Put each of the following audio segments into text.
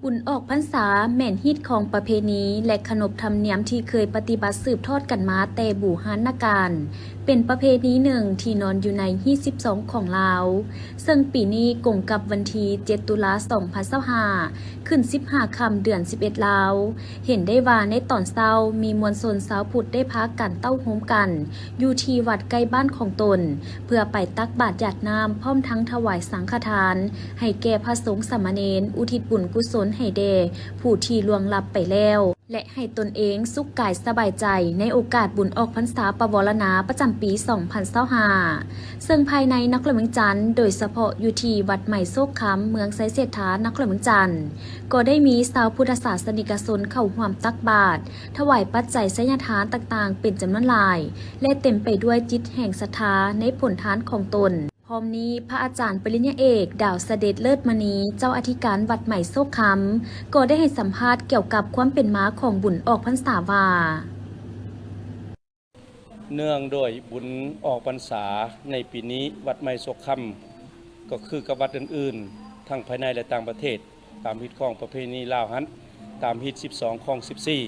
ບຸນອອກພັນສາແມ່ນຮີດຄອງປະເພນີ ແລະ ຂະໜົບທຳນຽມທີ່ເຄີຍປະຕິບັດສືບທອດກັນມາແຕ່ບູຮານນະການ, ເປັນປະເພນີໜຶ່ງທີ່ນອນຢູ່ໃນຮີດສິບສອງຂອງລາວ, ເຊິ່ງປີນີ້ກົງກັບວັນທີເຈັດ ຕຸລາ ສອງພັນຊາວຫ້າ ຂຶ້ນສິບຫ້າຄ່ຳເດືອນສິບເອັດລາວ. ເຫັນໄດ້ວ່າໃນຕອນເຊົ້າມີມວນຊົນຊາວພຸດໄດ້ພາກັນເຕົ້າໂຮມກັນຢູ່ທີ່ວັດໃກ້ບ້ານຂອງຕົນ ເພື່ອໄປຕັກບາດຢາດນ້ຳ ພ້ອມທັງຖວາຍສັງຄະທານໃຫ້ແກ່ພະສົງສາມະເນນ ອຸທິດບຸນກຸສົນໃຫ້ແດ່ຜູ້ທີ່ລ່ວງລັບໄປແລ້ວ ແລະ ໃຫ້ຕົນເອງສຸກກາຍສະບາຍໃຈໃນໂອກາດບຸນອອກພັນສາປະວາລະນາປະຈຳປີສອງພັນຊາວຫ້າ ເຊິ່ງພາຍໃນນະຄອນຫຼວງວຽງຈັນ ໂດຍສະເພາະຢູ່ທີ່ວັດໃໝ່ໂຊກຄຳ ເມືອງໄຊເສດຖາ ນະຄອນຫຼວງວຽງຈັນ ກໍໄດ້ມີຊາວພຸດທະສາສະນິກະຊົນເຂົ້າຮ່ວມຕັກບາດ ຖວາຍປັດໄຈໄຊຍະທານຕ່າງໆເປັນຈຳນວນຫຼາຍ ແລະ ເຕັມໄປດ້ວຍຈິດແຫ່ງສັດທາໃນຜົນທານຂອງຕົນ. ພ້ອມນີ້ ພະອາຈານປະລິນຍາເອກ ດາວສະເດັດເລີດມະນີ ເຈົ້າອະທິການວັດໃໝ່ໂຊກຄຳ ກໍໄດ້ໃຫ້ສຳພາດກ່ຽວກັບຄວາມເປັນມາຂອງບຸນອອກພັນສາວ່າ ເນື່ອງໂດຍບຸນອອກພັນສາໃນປີນີ້ ວັດໃໝ່ໂຊກຄຳ ກໍຄືກັບວັດອື່ນໆ ທັງພາຍໃນ ແລະ ຕ່າງປະເທດ ຕາມຮີດຄອງປະເພນີລາວຫັ້ນ ຕາມຮີດສິບສອງ ຄອງສິບສີ່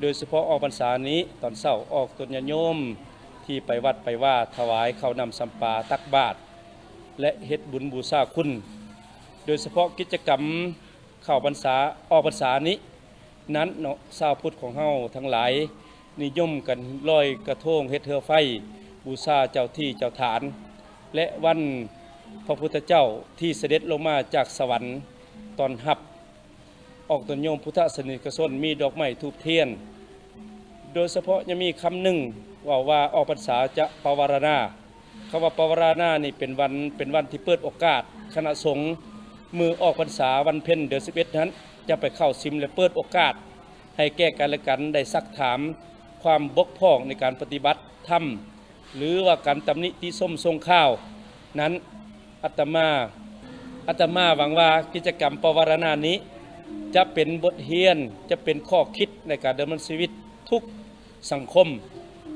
ໂດຍສະເພາະອອກພັນສານີ້ ຕອນເຊົ້າອອກຕົນຍາດໂຍມທີ່ໄປວັດໄປວາ ຖວາຍເຂົ້ານ້ຳສຳປາ ຕັກບາດ ແລະ ເຮັດບຸນບູຊາຄຸນ. ໂດຍສະເພາະກິດຈະກຳເຂົ້າພັນສາ ອອກພັນສານີ້ນັ້ນເນາະ ຊາວພຸດຂອງເຮົາທັງຫຼາຍ ນິຍົມກັນລອຍກະໂທງ ເຮັດເຮືອໄຟ ບູຊາເຈົ້າທີ່ເຈົ້າຖານ ແລະ ວັນພະພຸດທະເຈົ້າທີ່ສະເດັດລົງມາຈາກສະຫວັນ ຕ້ອນຮັບອອກຕົນໂຍມພຸດທະສາສະນິກະຊົນ ມີດອກໄມ້ທູບທຽນ. ໂດຍສະເພາະຍັງມີຄຳໜຶ່ງເວົ້າວ່າ ອອກພັນສາຈະປະວາລະນາ. ຄຳວ່າປະວາລະນານີ້ເປັນວັນ ເປັນວັນທີ່ເປີດໂອກາດຄະນະສົງ ມື້ອອກພັນສາວັນເພັນເດືອນສິບເອັດນັ້ນ ຈະໄປເຂົ້າສິມ ແລະ ເປີດໂອກາດໃຫ້ແກ່ກັນແລະກັນໄດ້ຊັກຖາມຄວາມບົກຜ່ອງໃນການປະຕິບັດທຳ ຫຼືວ່າການຕຳໜິຕິຊົມຊົງຂ່າວນັ້ນ. ອາດຕະມາ ອາດຕະມາຫວັງວ່າກິດຈະກຳປະວາລະນານີ້ ຈະເປັນບົດຮຽນ ຈະເປັນຂໍ້ຄິດໃນການດຳເນີນຊີວິດທຸກສັງຄົມ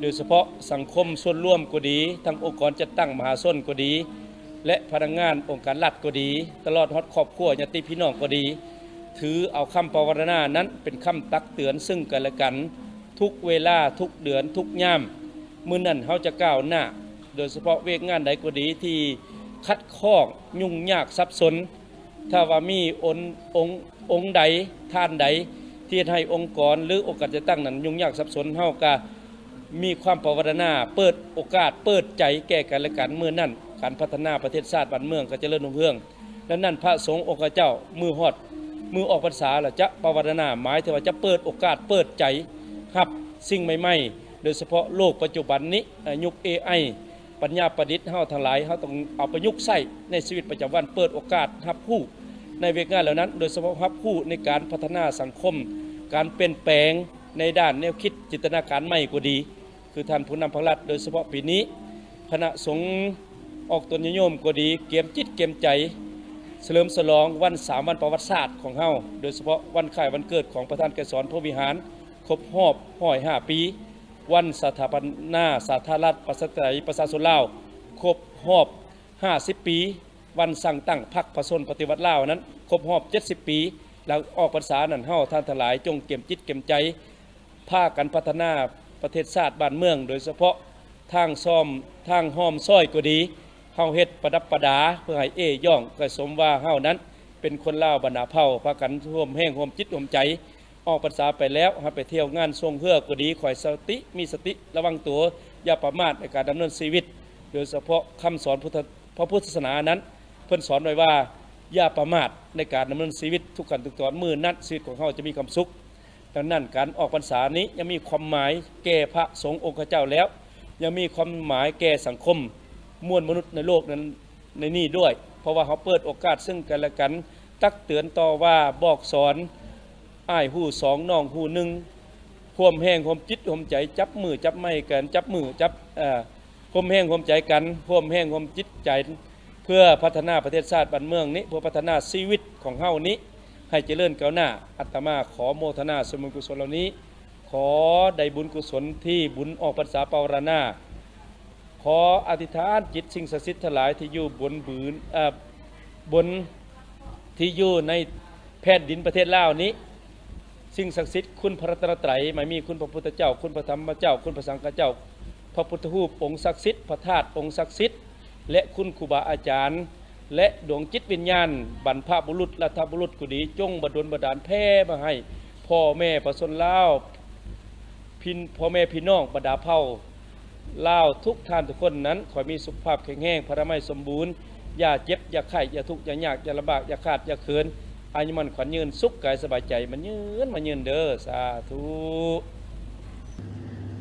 ໂດຍສະເພາະສັງຄົມສ່ວນລວມກໍດີ, ທັງອົງກອນຈັດຕັ້ງມະຫາຊົນກໍດີ ແລະ ພະນັກງານອົງການລັດກໍດີ, ຕະຫຼອດຮອດຄອບຄົວຍາດຕິພີ່ນ້ອງກໍດີ, ຖືເອົາຄຳປະວາລະນານັ້ນເປັນຄຳຕັກເຕືອນເຊິ່ງກັນແລະກັນ ທຸກເວລາ, ທຸກເດືອນ, ທຸກຍາມ. ມື້ນັ້ນເຮົາຈະກ້າວໜ້າ, ໂດຍສະເພາະວຽກງານໃດກໍດີທີ່ຂັດຂ້ອງ, ຫຍຸ້ງຍາກ, ສັບສົນ, ຖ້າວ່າມີອົນ ອົງ ອົງໃດ, ທ່ານໃດ ທີ່ເຮັດໃຫ້ອົງກອນ ຫຼື ອົງການຈັດຕັ້ງນັ້ນຫຍຸ້ງຍາກສັບສົນ, ເຮົາກະມີຄວາມປະວາລະນາ ເປີດໂອກາດ, ເປີດໃຈແກ່ກັນແລະກັນ. ມື້ນັ້ນການພັດທະນາປະເທດຊາດບ້ານເມືອງກະຈະເລີນຮຸ່ງເຮືອງ. ດັ່ງນັ້ນ ພະສົງອົງຄະເຈົ້າ ມື້ຮອດ ມື້ອອກພັນສາແລ້ວ ຈະປະວາລະນາ ໝາຍເຖິງວ່າຈະເປີດໂອກາດ, ເປີດໃຈຮັບສິ່ງໃໝ່ໆ, ໂດຍສະເພາະໂລກປັດຈຸບັນນີ້, ຍຸກເອໄອ, ປັນຍາປະດິດເຮົາທັງຫຼາຍ ເຮົາຕ້ອງເອົາປະຍຸກໃຊ້ໃນຊີວິດປະຈຳວັນ, ເປີດໂອກາດຮັບຮູ້ໃນວຽກງານເຫຼົ່ານັ້ນ, ໂດຍສະເພາະຮັບຮູ້ໃນການພັດທະນາສັງຄົມ, ການປ່ຽນແປງໃນດ້ານແນວຄິດຈິນຕະນາການໃໝ່ກໍດີ, ຄືທ່ານຜູ້ນຳພັກລັດ, ໂດຍສະເພາະປີນີ້ ຄະນະສົງອອກຕົນຍາດໂຍມກໍດີ, ກຽມຈິດກຽມໃຈສະເຫຼີມສະຫຼອງວັນສາມວັນປະຫວັດສາດຂອງເຮົາ, ໂດຍສະເພາະວັນຄ້າຍວັນເກີດຂອງປະທານໄກສອນ ພົມວິຫານ ຄົບຮອບຮ້ອຍຫ້າປີ, ວັນສະຖາປະນາສາທາລະນະລັດ ປະຊາທິປະໄຕ ປະຊາຊົນລາວ ຄົບຮອບຫ້າສິບປີ, ວັນສ້າງຕັ້ງພັກປະຊາຊົນປະຕິວັດລາວນັ້ນ ຄົບຮອບເຈັດສິບປີ. ຫຼັງອອກພັນສານັ້ນ ເຮົາທ່ານທັງຫຼາຍຈົ່ງກຽມຈິດກຽມໃຈ ພາກັນພັດທະນາປະເທດຊາດບ້ານເມືອງ, ໂດຍສະເພາະທາງຊອມ ທາງຮ່ອມຊອຍກໍດີ, ເຮົາເຮັດປະດັບປະດາເພື່ອໃຫ້ເອ້ຍ້ອງກະສົມວ່າເຮົານັ້ນເປັນຄົນລາວບັນດາເຜົ່າ, ພາກັນຮ່ວມແຮງຮ່ວມຈິດຮ່ວມໃຈ. ອອກພັນສາໄປແລ້ວ ເຮົາໄປທ່ຽວງານຊ່ວງເຮືອກໍດີ, ຂໍໃຫ້ສະຕິ ມີສະຕິລະວັງຕົວ, ຢ່າປະໝາດໃນການດຳເນີນຊີວິດ, ໂດຍສະເພາະຄຳສອນພຸດທະ ພະພຸດທະສາສະໜານັ້ນ ເພິ່ນສອນໄວ້ວ່າ ຢ່າປະໝາດໃນການດຳເນີນຊີວິດທຸກຂັ້ນທຸກຕອນ, ມື້ນັ້ນຊີວິດຂອງເຮົາຈະມີຄວາມສຸກ. ດັ່ງນັ້ນ ການອອກພັນສານີ້ຍັງມີຄວາມໝາຍແກ່ພະສົງອົງຄະເຈົ້າແລ້ວ, ຍັງມີຄວາມໝາຍແກ່ສັງຄົມມວນມະນຸດໃນໂລກນັ້ນ ໃນນີ້ດ້ວຍ, ເພາະວ່າເຮົາເປີດໂອກາດເຊິ່ງກັນແລະກັນ, ຕັກເຕືອນ, ຕໍ່ວ່າ, ບອກສອນ, ອ້າຍຮູ້ສອງ ນ້ອງຮູ້ໜຶ່ງ, ຮ່ວມແຮງຮ່ວມຈິດຮ່ວມໃຈ, ຈັບມືຈັບໄມ້ກັນ, ຈັບມືຈັບ ເອີ ຮ່ວມແຮງຮ່ວມໃຈກັນ, ຮ່ວມແຮງຮ່ວມຈິດໃຈ ເພື່ອພັດທະນາປະເທດຊາດບ້ານເມືອງນີ້, ເພື່ອພັດທະນາຊີວິດຂອງເຮົານີ້ໃຫ້ຈະເລີນກ້າວໜ້າ. ອາດຕະມາຂໍໂມທະນາສ່ວນບຸນກຸສົນເຫຼົ່ານີ້, ຂໍໄດ້ບຸນກຸສົນທີ່ບຸນອອກພັນສາປະວາລະນາ. ຂໍອະທິຖານຈິດສິ່ງສັກສິດທັງຫຼາຍທີ່ຢູ່ບົນບືນ ເອີ ບົນ ທີ່ຢູ່ໃນ ແຜ່ນດິນປະເທດລາວນີ້ ສິ່ງສັກສິດ ຄຸນພະລັດຕະນະໄຕ ມາມີຄຸນພະພຸດທະເຈົ້າ, ຄຸນພະທຳມະເຈົ້າ, ຄຸນພະສັງຄະເຈົ້າ, ພະພຸດທະຮູບອົງສັກສິດ, ພະທາດອົງສັກສິດ ແລະ ຄຸນຄູບາອາຈານ ແລະ ດວງຈິດວິນຍານບັນພະບຸລຸດ ລັດຖະບຸລຸດກໍດີ ຈົ່ງບັນດົນບັນດານແຜ່ມາໃຫ້ພໍ່ແມ່ປະຊາຊົນລາວ ພີ່ ພໍ່ແມ່ພີ່ນ້ອງບັນດາເຜົ່າລາວທຸກທ່ານທຸກຄົນນັ້ນ ຂໍໃຫ້ມີສຸຂະພາບແຂງແຮງ, ພະລານາໄມສົມບູນ, ຢ່າເຈັບ, ຢ່າໄຂ້, ຢ່າທຸກ, ຢ່າຍາກ, ຢ່າລຳບາກ, ຢ່າຂາດ, ຢ່າເຂີນ, ອາຍຸໝັ້ນຂວັນຍືນ, ສຸກກາຍສະບາຍໃຈ, ໝັ້ນຍືນ, ໝັ້ນຍືນເດີ້. ສາທຸ.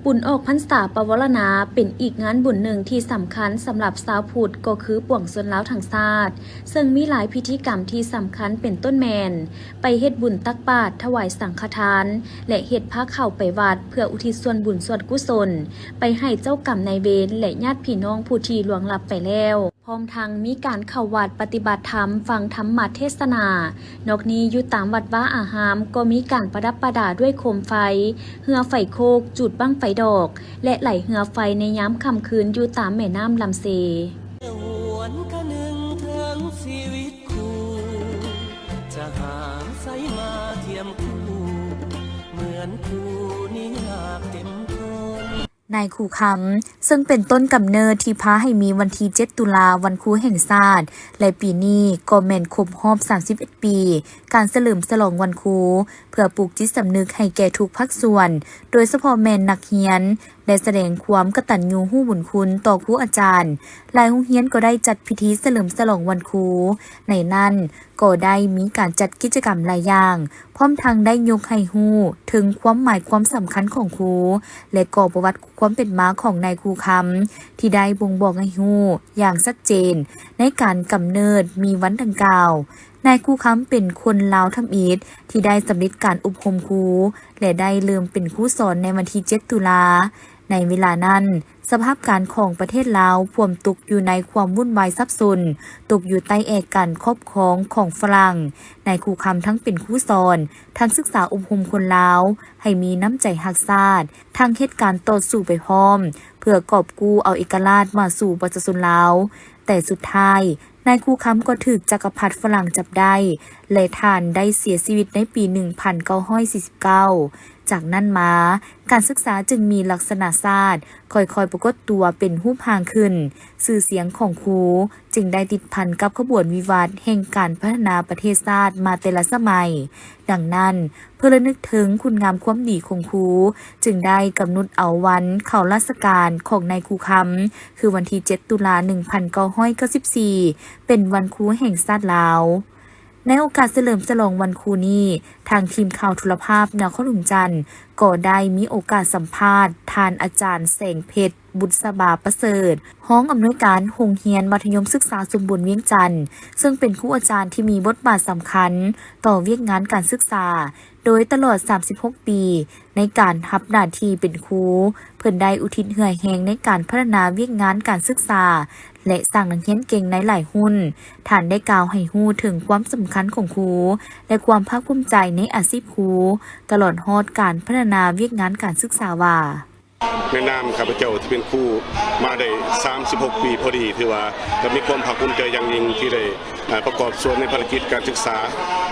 ບຸນອອກພັນສາປະວາລະນາ ເປັນອີກງານບຸນໜຶ່ງທີ່ສຳຄັນສຳລັບຊາວພຸດ ກໍຄືປວງຊົນລາວທັງຊາດ, ເຊິ່ງມີຫຼາຍພິທີກຳທີ່ສຳຄັນ ເປັນຕົ້ນແມ່ນ ໄປເຮັດບຸນຕັກບາດ, ຖວາຍສັງຄະທານ ແລະ ເຮັດພາເຂົ້າໄປວັດ ເພື່ອອຸທິດສ່ວນບຸນສ່ວນກຸສົນ ໄປໃຫ້ເຈົ້າກຳນາຍເວນ ແລະ ຍາດພີ່ນ້ອງຜູ້ທີ່ລ່ວງລັບໄປແລ້ວ. ພ້ອມທັງມີການເຂົ້າວັດປະຕິບັດທຳ, ຟັງທຳມະເທດສະໜາ. ນອກນີ້ ຢູ່ຕາມວັດວາອາຮາມ ກໍມີການປະດັບປະດາດ້ວຍໂຄມໄຟ, ເຮືອໄຟໂຄກ, ຈູດບັ້ງໄຟດອກ ແລະ ໄຫຼເຮືອໄຟໃນຍາມຄ່ຳຄືນຢູ່ຕາມແມ່ນ້ຳລຳເຊ. ຫວນຄະນຶງເຖິງຊີວິດຄູ່ ຈະຫາໃສມາທຽມຄູ່ ເໝືອນຄູ່ນີ້ຫາກເຕັມທົນ. ນາຍຄູຄຳ ເຊິ່ງເປັນຕົ້ນກຳເນີດທີ່ພາໃຫ້ມີວັນທີເຈັດ ຕຸລາ ວັນຄູແຫ່ງຊາດ ແລະ ປີນີ້ກໍແມ່ນຄົບຮອບສາມສິບເອັດປີ ການສະເຫຼີມສະຫຼອງວັນຄູ ເພື່ອປູກຈິດສຳນຶກໃຫ້ແກ່ທຸກພາກສ່ວນ ໂດຍສະເພາະແມ່ນນັກຮຽນ ໄດ້ສະແດງຄວາມກະຕັນຍູຮູ້ບຸນຄຸນຕໍ່ຄູອາຈານ. ຫຼາຍໂຮງຮຽນກໍໄດ້ຈັດພິທີສະເຫຼີມສະຫຼອງວັນຄູ, ໃນນັ້ນກໍໄດ້ມີການຈັດກິດຈະກຳຫຼາຍຢ່າງ, ພ້ອມທັງໄດ້ຍົກໃຫ້ຮູ້ເຖິງຄວາມໝາຍຄວາມສຳຄັນຂອງຄູ ແລະ ກໍປະຫວັດຄວາມເປັນມາຂອງນາຍຄູຄຳ ທີ່ໄດ້ບົ່ງບອກໃຫ້ຮູ້ຢ່າງຊັດເຈນໃນການກຳເນີດມີວັນດັ່ງກ່າວ. ນາຍຄູຄຳເປັນຄົນລາວທຳອິດທີ່ໄດ້ສຳເລັດການອົບຮົມຄູ ແລະ ໄດ້ເລີ່ມເປັນຄູສອນໃນວັນທີເຈັດ ຕຸລາ. ໃນເວລານັ້ນ ສະພາບການຂອງປະເທດລາວພວມຕົກຢູ່ໃນຄວາມວຸ່ນວາຍສັບສົນ, ຕົກຢູ່ໃຕ້ແອການຄອບຄອງຂອງຝຣັ່ງ. ນາຍຄູຄຳທັງເປັນຄູສອນ, ທັງສຶກສາອົບຮົມຄົນລາວໃຫ້ມີນ້ຳໃຈຮັກຊາດ, ທັງເຮັດການຕໍ່ສູ້ໄປພ້ອມ ເພື່ອກອບກູ້ເອົາເອກະລາດມາສູ່ປະຊາຊົນລາວ. ແຕ່ສຸດທ້າຍ ນາຍຄູຄຳກໍຖືກຈັກກະພັດຝຣັ່ງຈັບໄດ້ ແລະ ທ່ານໄດ້ເສຍຊີວິດໃນປີໜຶ່ງພັນເກົ້າຮ້ອຍສີ່ສິບເກົ້າ. ຈາກນັ້ນມາ, ການສຶກສາຈຶ່ງມີລັກສະນະຊາດ ຄ່ອຍໆປາກົດຕົວເປັນຮູບຮ່າງຂຶ້ນ. ຊື່ສຽງຂອງຄູຈຶ່ງໄດ້ຕິດພັນກັບຂະບວນວິວັດແຫ່ງການພັດທະນາປະເທດຊາດມາແຕ່ລະສະໄໝ. ດັ່ງນັ້ນ, ເພື່ອລະນຶກເຖິງຄຸນງາມຄວາມດີຂອງຄູ ຈຶ່ງໄດ້ກຳນົດເອົາວັນເຂົ້າລາຊະການຂອງນາຍຄູຄຳ ຄືວັນທີເຈັດ ຕຸລາ ໜຶ່ງພັນເກົ້າຮ້ອຍເກົ້າສິບສີ່ ເປັນວັນຄູແຫ່ງຊາດລາວ. ໃນໂອກາດສະເຫຼີມສະຫຼອງວັນຄູນີ້, ທາງທີມຂ່າວໂທລະພາບນະຄອນຫຼວງຈັນ ກໍໄດ້ມີໂອກາດສຳພາດທ່ານອາຈານ ແສງເພັດ ບຸດສະບາປະເສີດ ຮອງອຳນວຍການໂຮງຮຽນມັດທະຍົມສຶກສາສົມບູນວຽງຈັນ ເຊິ່ງເປັນຄູອາຈານທີ່ມີບົດບາດສຳຄັນຕໍ່ວຽກງານການສຶກສາ ໂດຍຕະຫຼອດສາມສິບຫົກປີ ໃນການຮັບໜ້າທີ່ເປັນຄູ, ເພິ່ນໄດ້ອຸທິດເຫື່ອແຮງໃນການພັດທະນາວຽກງານການສຶກສາ ແລະ ສ້າງນັກຮຽນເກັ່ງໃນຫຼາຍຮຸ່ນ. ທ່ານໄດ້ກ່າວໃຫ້ຮູ້ເຖິງຄວາມສຳຄັນຂອງຄູ ແລະ ຄວາມພາກພູມໃຈໃນອາຊີບຄູ, ຕະຫຼອດຮອດການພັດທະນາວຽກງານການສຶກສາວ່າ. ໃນນາມຂ້າພະເຈົ້າທີ່ເປັນຄູມາໄດ້ສາມສິບຫົກປີພໍດີ, ຖືວ່າກໍມີຄວາມພາກພູມໃຈຢ່າງຍິ່ງທີ່ໄດ້ ອ່າ ປະກອບສ່ວນໃນພາລະກິດການສຶກສາ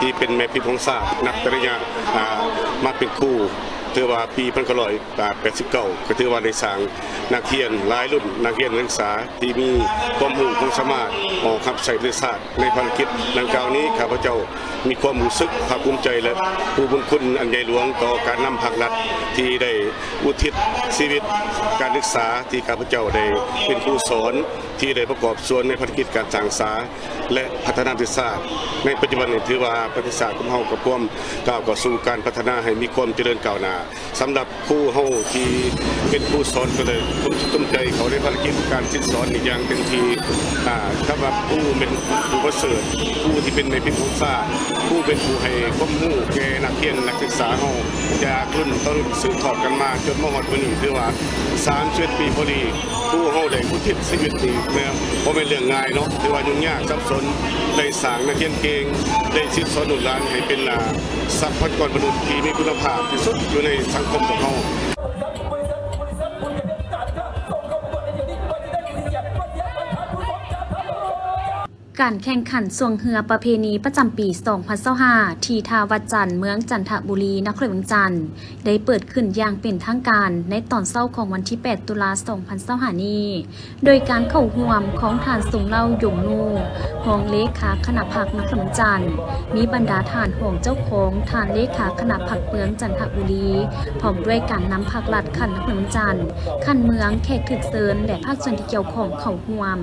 ທີ່ເປັນແມ່ພິມຂອງຊາດ ນັບແຕ່ໄລຍະ ອ່າ ມາເປັນຄູ ຖືວ່າປີພັນເກົ້າຮ້ອຍແປດສິບເກົ້າ ກໍຖືວ່າໄດ້ສ້າງນັກຮຽນຫຼາຍລຸ້ນ ນັກຮຽນນັກສຶກສາທີ່ມີຄວາມຮູ້ຄວາມສາມາດອອກຮັບໃຊ້ປະເທດຊາດ. ໃນພາລະກິດດັ່ງກ່າວນີ້ ຂ້າພະເຈົ້າມີຄວາມຮູ້ສຶກພາກພູມໃຈ ແລະ ຮູ້ບຸນຄຸນອັນໃຫຍ່ຫຼວງຕໍ່ການນຳພາກລັດທີ່ໄດ້ ອຸທິດຊີວິດການສຶກສາທີ່ຂ້າພະເຈົ້າໄດ້ເປັນຄູສອນ ທີ່ໄດ້ປະກອບສ່ວນໃນພາລະກິດການສ້າງສາ ແລະ ພັດທະນາປະເທດຊາດ. ໃນປັດຈຸບັນນີ້ຖືວ່າປະເທດຊາດຂອງເຮົາກໍພວມກ້າວເຂົ້າສູ່ການພັດທະນາໃຫ້ມີຄວາມຈະເລີນກ້າວໜ້າ. ສຳລັບຄູເຮົາທີ່ເປັນຄູສອນກໍໄດ້ສົມຈິດສົມໃຈເຂົ້າໃນພາລະກິດການສິດສອນນີ້ຢ່າງເຕັມທີ່. ອາ ສຳລັບຄູແມ່ນຜູ້ປະເສີດ, ຄູທີ່ເປັນແມ່ພິມຂອງຊາດ, ຄູເປັນຜູ້ໃຫ້ຄວາມຮູ້ແກ່ນັກຮຽນນັກສຶກສາເຮົາ ຈາກລຸ້ນຕໍ່ລຸ້ນສືບທອດກັນມາຈົນມາຮອດມື້ນີ້ ຖືວ່າສາມສິບເອັດປີພໍດີ ຄູເຮົາໄດ້ອຸທິດຊີວິດນີ້ ແມ່ນບໍ່ແມ່ນເລື່ອງງ່າຍເນາະ, ຖືວ່າຫຍຸ້ງຍາກສັບສົນ, ໄດ້ສ້າງນັກຮຽນເກັ່ງ, ໄດ້ສິດສອນລູກຫຼານໃຫ້ເປັນ ອາ ຊັບພະຍາກອນມະນຸດທີ່ມີຄຸນນະພາບທີ່ສຸດຢູ່ໃນສັງຄົມຂອງເຮົາ. ຄື ການແຂ່ງຂັນຊ່ວງເຮືອປະເພນີປະຈຳປີສອງພັນຊາວຫ້າ ທີ່ທ່າວັດຈັນ ເມືອງຈັນທະບູລີ ນະຄອນຫຼວງວຽງຈັນ ໄດ້ເປີດຂຶ້ນຢ່າງເປັນທາງການໃນຕອນເຊົ້າຂອງວັນທີແປດ ຕຸລາ ສອງພັນຊາວຫ້ານີ້ ໂດຍການເຂົ້າຮ່ວມຂອງທ່ານ ຊົງເລົ່າ ຢົງນູ ຮອງເລຂາຄະນະພັກນະຄອນຫຼວງວຽງຈັນ, ມີບັນດາທ່ານຮອງເຈົ້າຄອງ, ທ່ານເລຂາຄະນະພັກເມືອງຈັນທະບູລີ ພ້ອມດ້ວຍການນຳພັກລັດຂັ້ນນະຄອນຫຼວງວຽງຈັນ, ຂັ້ນເມືອງ, ແຂກຖືກເຊີນ ແລະ ພາກສ່ວນທີ່ກ່ຽວຂ້ອງເຂົ້າຮ່ວມ.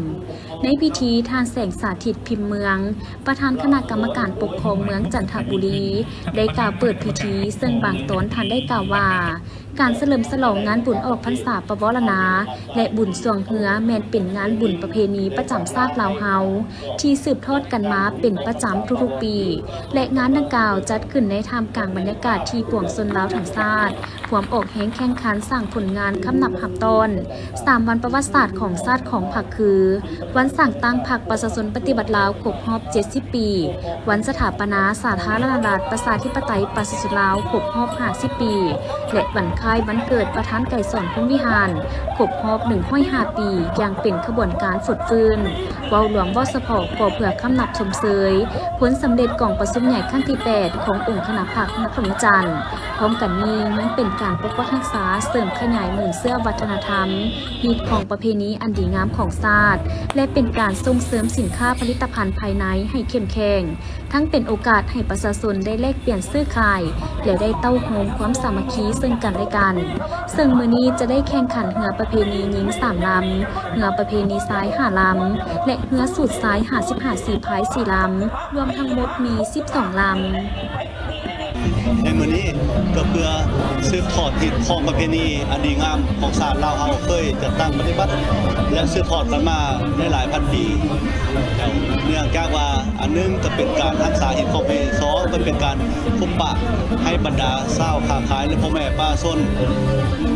ໃນພິທີ, ທ່ານ ແສງສາທິດ ພິມເມືອງ ປະທານຄະນະກຳມະການປົກຄອງເມືອງຈັນທະບູລີ ໄດ້ກ່າວເປີດພິທີ, ເຊິ່ງບາງຕອນທ່ານໄດ້ກ່າວວ່າ ການສະເຫຼີມສະຫຼອງງານບຸນອອກພັນສາປະວໍລະນາ ແລະ ບຸນຊ່ວງເຮືອ ແມ່ນເປັນງານບຸນປະເພນີປະຈຳຊາດລາວເຮົາ ທີ່ສືບທອດກັນມາເປັນປະຈຳທຸກໆປີ ແລະ ງານດັ່ງກ່າວຈັດຂຶ້ນໃນທ່າມກາງບັນຍາກາດທີ່ປວງຊົນລາວທັງຊາດ ພວມອອກແຮງແຂ່ງຂັນສ້າງຜົນງານຄຳນັບຮັບຕ້ອນ ສາມວັນປະຫວັດສາດຂອງຊາດຂອງພັກຄື ວັນສ້າງຕັ້ງພັກປະຊາຊົນປະຕິວັດລາວຄົບຮອບເຈັດສິບປີ, ວັນສະຖາປະນາສາທາລະນະລັດປະຊາທິປະໄຕປະຊາຊົນລາວຄົບຮອບຫ້າສິບປີ ແລະ ວັນຄ້າຍວັນເກີດປະທານໄກສອນ ພົມວິຫານ ຄົບຮອບໜຶ່ງຮ້ອຍຫ້າປີ ຢ່າງເປັນຂະບວນການຟົດຟື້ນ. ເວົ້າລວມເວົ້າສະເພາະກໍເພື່ອຄຳນັບຊົມເຊີຍຜົນສຳເລັດກອງປະຊຸມໃຫຍ່ຄັ້ງທີແປດຂອງອົງຄະນະພັກນະຄອນຫຼວງວຽງຈັນ. ພ້ອມກັນນີ້ຍັງເປັນການປົກປັກຮັກສາ, ເສີມຂະຫຍາຍມູນເຊື້ອວັດທະນະທຳ, ຮີດຄອງປະເພນີອັນດີງາມຂອງຊາດ ແລະ ເປັນການສົ່ງເສີມສິນຄ້າຜະລິດຕະພັນພາຍໃນໃຫ້ເຂັ້ມແຂງ, ທັງເປັນໂອກາດໃຫ້ປະຊາຊົນໄດ້ແລກປ່ຽນຊື້ຂາຍ ແລະ ໄດ້ເຕົ້າໂຮມຄວາມສາມັກຄີເຊິ່ງກັນແລະກັນ. ເຊິ່ງມື້ນີ້ຈະໄດ້ແຂ່ງຂັນເຮືອປະເພນີຍິງສາມລຳ, ເຮືອປະເພນີຊາຍຫ້າລຳ ແລະ ເຮືອສູດຊາຍຫ້າສິບຫ້າສີພາຍສີ່ລຳ, ລວມທັງໝົດມີສິບສອງລຳ. ໃນມື້ນີ້ກໍເພື່ອສືບທອດຮີດຄອງປະເພນີອັນດີງາມຂອງຊາດລາວເຮົາເຄີຍຈັດຕັ້ງປະຕິບັດ ແລະ ສືບທອດກັນມາໃນຫຼາຍພັນປີ. ເນື່ອງຈາກວ່າ ອັນໜຶ່ງກໍເປັນການຮັກສາຮີດຄອງປະເພນີ, ສອງກໍເປັນການ ພົບປະໃຫ້ບັນດາຊາວຄ້າຂາຍ ແລະ ພໍ່ແມ່ປະຊາຊົນ